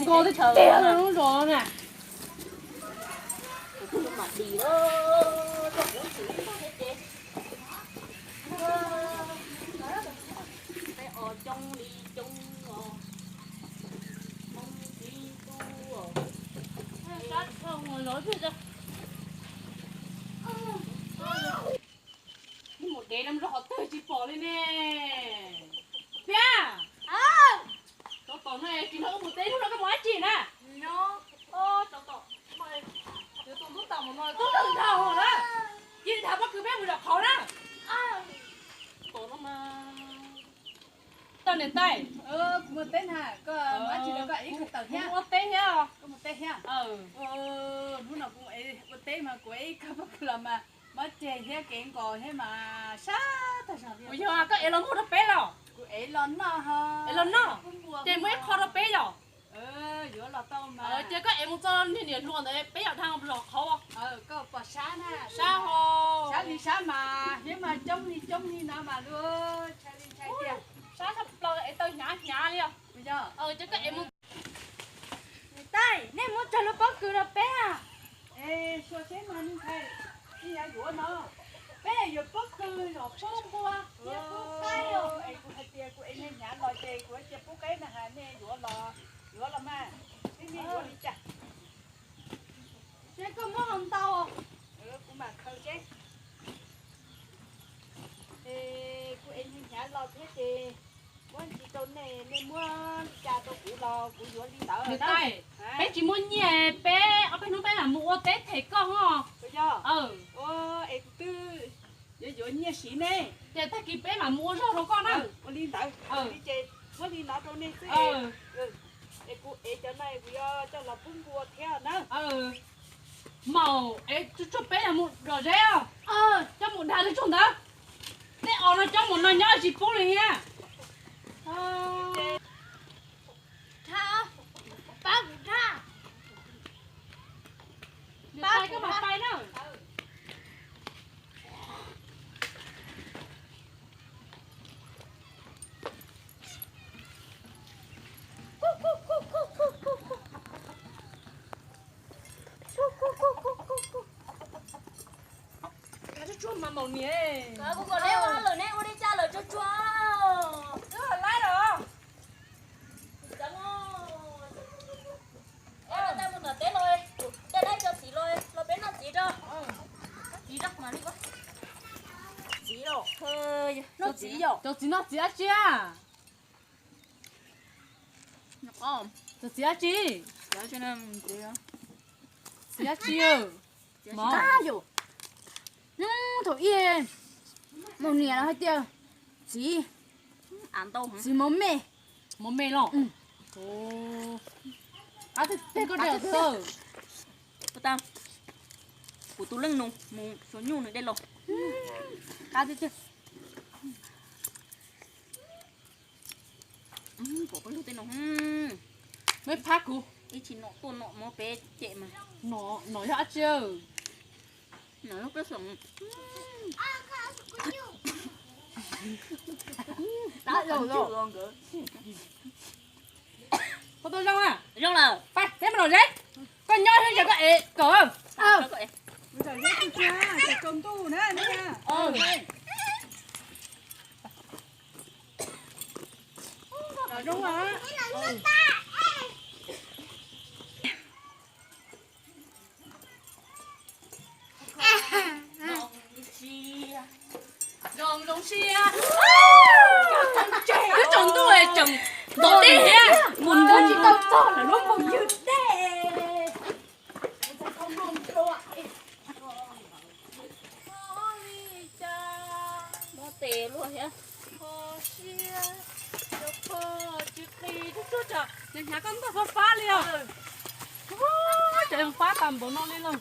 Nkos tiag tiag lub zos na. Mus dev no rau qhov twg tsis pom li ne. Piab, tsov tom no tsis nrog wb mus teb hnub no koj mus dab tsi na? Tsov tom, yuav tus tub tau mus no tub lwj dhau na. Cia li tham pob kws peb mus zom qhauv na. Tom no mas. Tau niam tais, kuv mus teb na, koj mus dab tsi rau koj ev ib khawv tawm thiab? Ua teb thiab. Koj mus teb thiab? Hnub no kuv ua teb mas kuv ev ib khawv pob kws los mas mob ceg thiab kev nkos thiab mas sab tag zog li. Kuv yog koj ev los muag rau peb los? Kuv ev los noj ho. Ev los noj? Ces muaj ib qho rau peb yom? Yuav los tau mas. Ces koj ev mus txog niag niam hluas ntawd peb yog dhau zom qhauv. Koj pom sab na. Sab ho. Sab li sab mas thiab mas coob li coob li no mas luag ntshai li ntshai tiag. Sab tshaj plaws ev tau hnyav hnyav li os. Ces koj ev mus. Niam tais, nej muab tso lub pob kws rau peb a. Es xyuas seb mas me ntxhais, nej yuav yuav no, peb yuav pob kws zom pub npua thiab pub qaib os. Es kuv hais tias kuv ev hnyav hnyav los ces kuv cia pub qaib na has nej yuav los, yuav los mas, nej yuav li cas? Seb koj muab ho ntau. Kuv mam khaws seb. Es kuv ev hnyav hnyav los thiab ces muab ntsis rau nej, nej muab li cas rau kuv los kuv yuav li ntawd. Niam tais, peb tsis muaj nyiaj, peb ob peb hnub peb mam mus ua teb them koj ho. Es kuv twb yuav yuav nyiaj siv ne. Ces tag kis peb mam mus ua zog rau koj na. Ua li ntawd, li ces muab li no rau nej xwb. Es kuv ev cov no kuv yuav coj los pub npua thiab na. Maum, es tsuag tsuag peb yuav mus lom zeb os. Coj mus dag tsuag tsuag ntawd. Tej os no coj mus no nyob tsis pub li thiab. Dhau, pab kuv dhau. Pab kuv dhau na. Tsuag tsuag mas maum niam. Kuv kom neb ua lawm neb ua li cas lawm tsuag tsuag. Twb laib lawm. Coj dab mus tom teb los, coj dab cov txiv los, los peb noj txiv rau. Txiv rau mas li. Txiv los, noj txiv yom. Cov txiv noj txiv dab tsi a? Cov txiv dab tsi? Txiv dab tsi? Mov. Thaum ub maum niam los hais tias txiv, txiv mov me. Mov me los? Qab tiag tiag koj de los. Kuv tus leej nus mus xyuas nyuj nws de los. Qab tiag tiag. Pom peb lub teb no, muab phab kuv. Ib tsis nom tuaj nom mov peb cem mas. Nom yog dab tsi? Nom yog peb xeem. Dab laug los nkawd. Koj tuaj zoo na? Zoo lawm. Peb mus lom zeb. Koj nyob thiab ces koj ev kom. Zoo zoo siab. Twb tsaus ntuj tseem ntom dej thiab. Mus ntuj tsis tau txog lawm lub mus ywg dej. Tes luaj thiab. Kho siab, kho tsis qis tsuag tsuag tsam nws hnyav koj npog fab fab li os. Cov fab tas npaum no li lauj.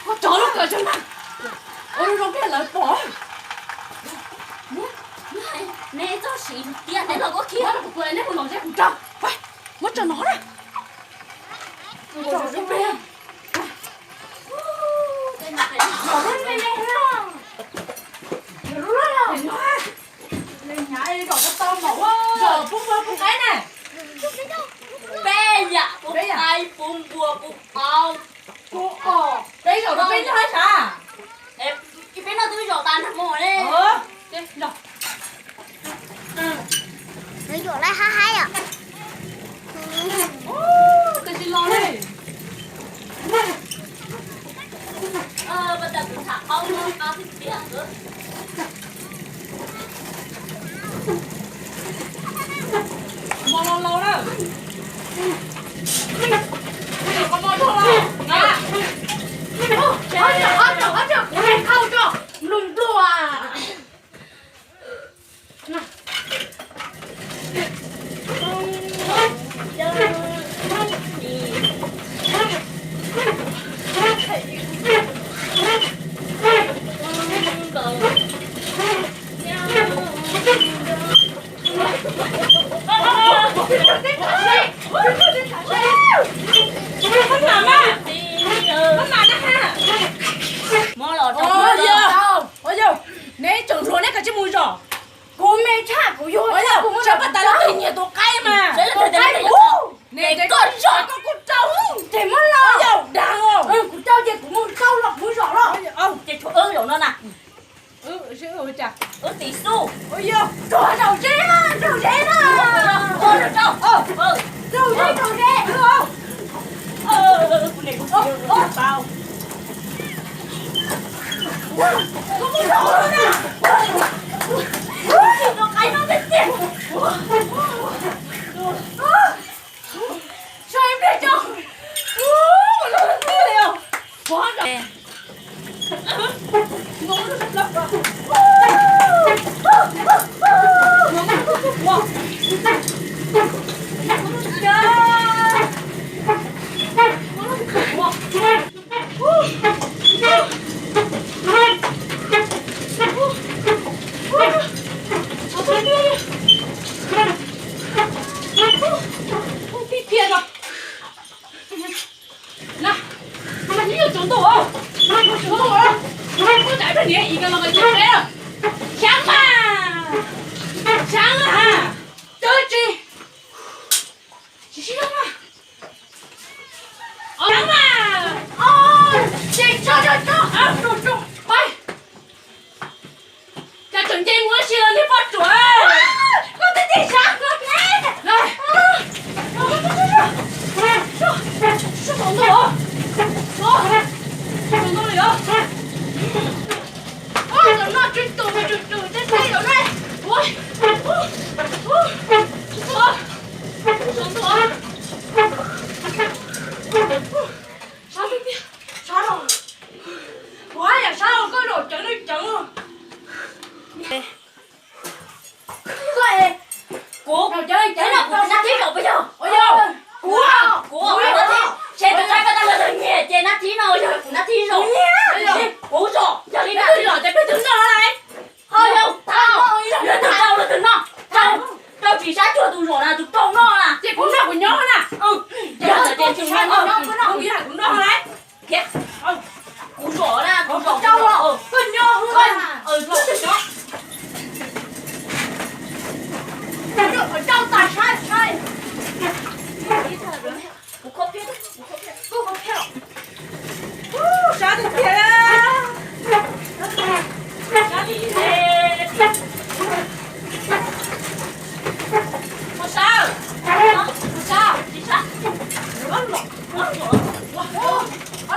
Koj tso lub kawm tso na. Ua zoo peb lawv pom. Neb txoj siv tiag neb los koj khiav. Neb mus los ze kuv tso. Muab tso no na. Peb yam pub qaib pub npua pub qaub. Peb zaum rau peb nyob hab sav. Peb noj twb zaum tas nag hmo li. Nws yuam lawv hab haib os. Tab sis los li. Pas tas kuv tham qaub no qab tiag tiag. Mos los laus na. Mos dhau los na. Ob tsoom, ob tsoom, ob tsoom, kuv hais qhau tso, nplua nplua. Ua yog, ua yog, neb tseem hluas neb kav tsij mus zom. Kuv me tshaj kuv yuag, kuv muab tas lub twg nyiag tus qaib mas. Tus qaib kuv, neb koj zom koj kuj rau, ces muab los. Dag, kuv rau ces kuv mus rau los kuv zom los. Ces tshuav wb zaum no na. Wb tim xub. Ua yog, raug zeb na, raug zeb na. Raug zeb, raug zeb. Na, ib tsoom ntuj, tsoom ntuj, muab daim plag niam ib ko los ces peb, xyav mas, xyav mas, tsis, tsis sib zog mas, xyav mas, ces tso tso tso, pais. Cas tseem nce mus ua si los niag poj ruam. Koj twb tias sab koj thiab. Tsis tau ntuj, tsis tau ntuj li os. Los noj tsw tus tsw tus tej tej los ne. Ua, tsis tau, tsis tau ntuj. Sab tiag tiag, sab los. Ua yam sab los koj zaum ceev li ceev. Koj es, kuv, kuv nab thib zaum puas yog? Kuv, kuv, kuv nab thib, ces tus qaib koj tau los tus nyiam ces nab thib no yog kuv nab thib zaum. Kuv zaum, yog li nab thib zaum ces peb tus noj lawm. Ho yog tau, yog tus tau los tus noj. Tau, tau tsis sab cuag tus zaum na, tus tau noj na. Ces kuv noj kuv nyob na. Yog tau ces tus noj, kuv noj lawm. Thiab, kuv zaum na, kuv zaum, koj nyob, koj nyob. Tau tas sab sab. Kuv kho phiab, kuv kho phiab, kuv kho phiab. Sab tiag tiag. Sab tiag tiag. Ua sab, ua sab, tsis sab. Ob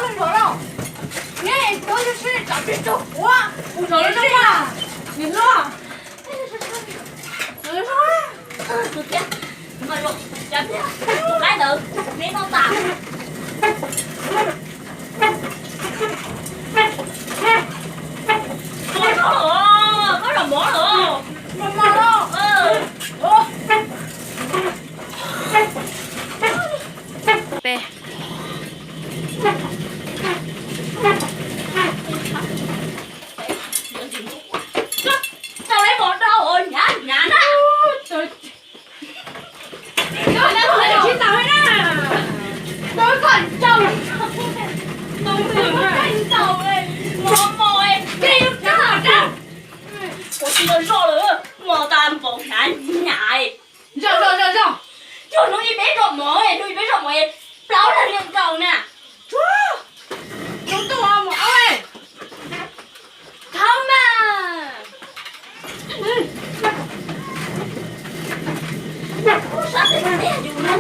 leeg zom los, neb cov yuav sib tsam peb tso kuv, kuv zom li no, nim no. Tus thiab, tus no zoo, cov thiab, tus qaib ntawd, neb noj tas. Mos noj lawm, koj zom mov lawm. Mos mos lawm. Peb. Tau lawm mos rau hnyav hnyav na. Ua tsis tau zoj lawm, mos tas npaum hnyav hnyav. Zoj zoj zoj zoj. Yog hnub ib peb zoj mov, hnub ib peb zoj mov, plaub leeg li nkaus na. Tsuag, tsuag tuaj mos au. Thov mas. Sab tiag tiag yus no.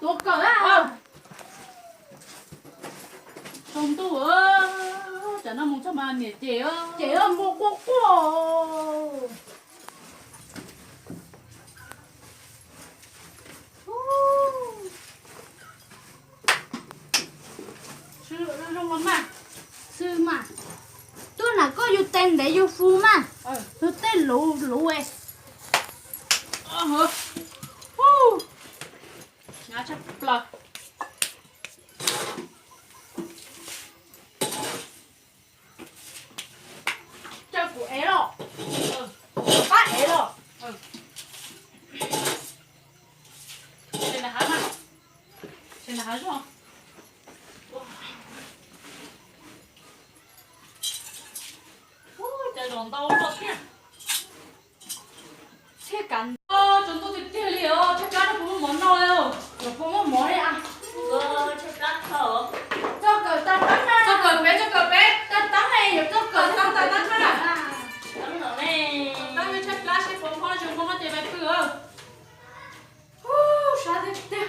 Tuav kawm. Tsaus ntuj, tsam no mus txog mas niam ces, ces muaj quaj quaj. Xwb mas, tuaj na koj yug tes ntev yug fu mas, yug tej luv luv. Caw kuv ev los, pab ev los. Ces zom ntau zog thiab. Thiab kam tsaus ntuj tiag tiag li os, tshaib plab rau puas muaj mov noj li. Yuav puas muaj mov li a? Txog kawm tag tab na. Txog kawm peb, txog kawm peb tab tab na, yuav txog kawm tag tab tab na. Tab yuav tshaib plab seb puas muaj zoo, muaj noj ces pais pw. Hu, sab tiag tiag.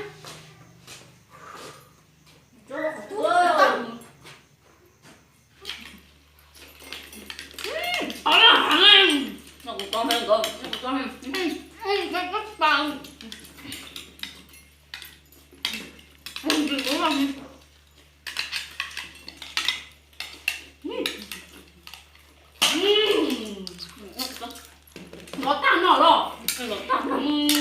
Los tag no los, los tag no.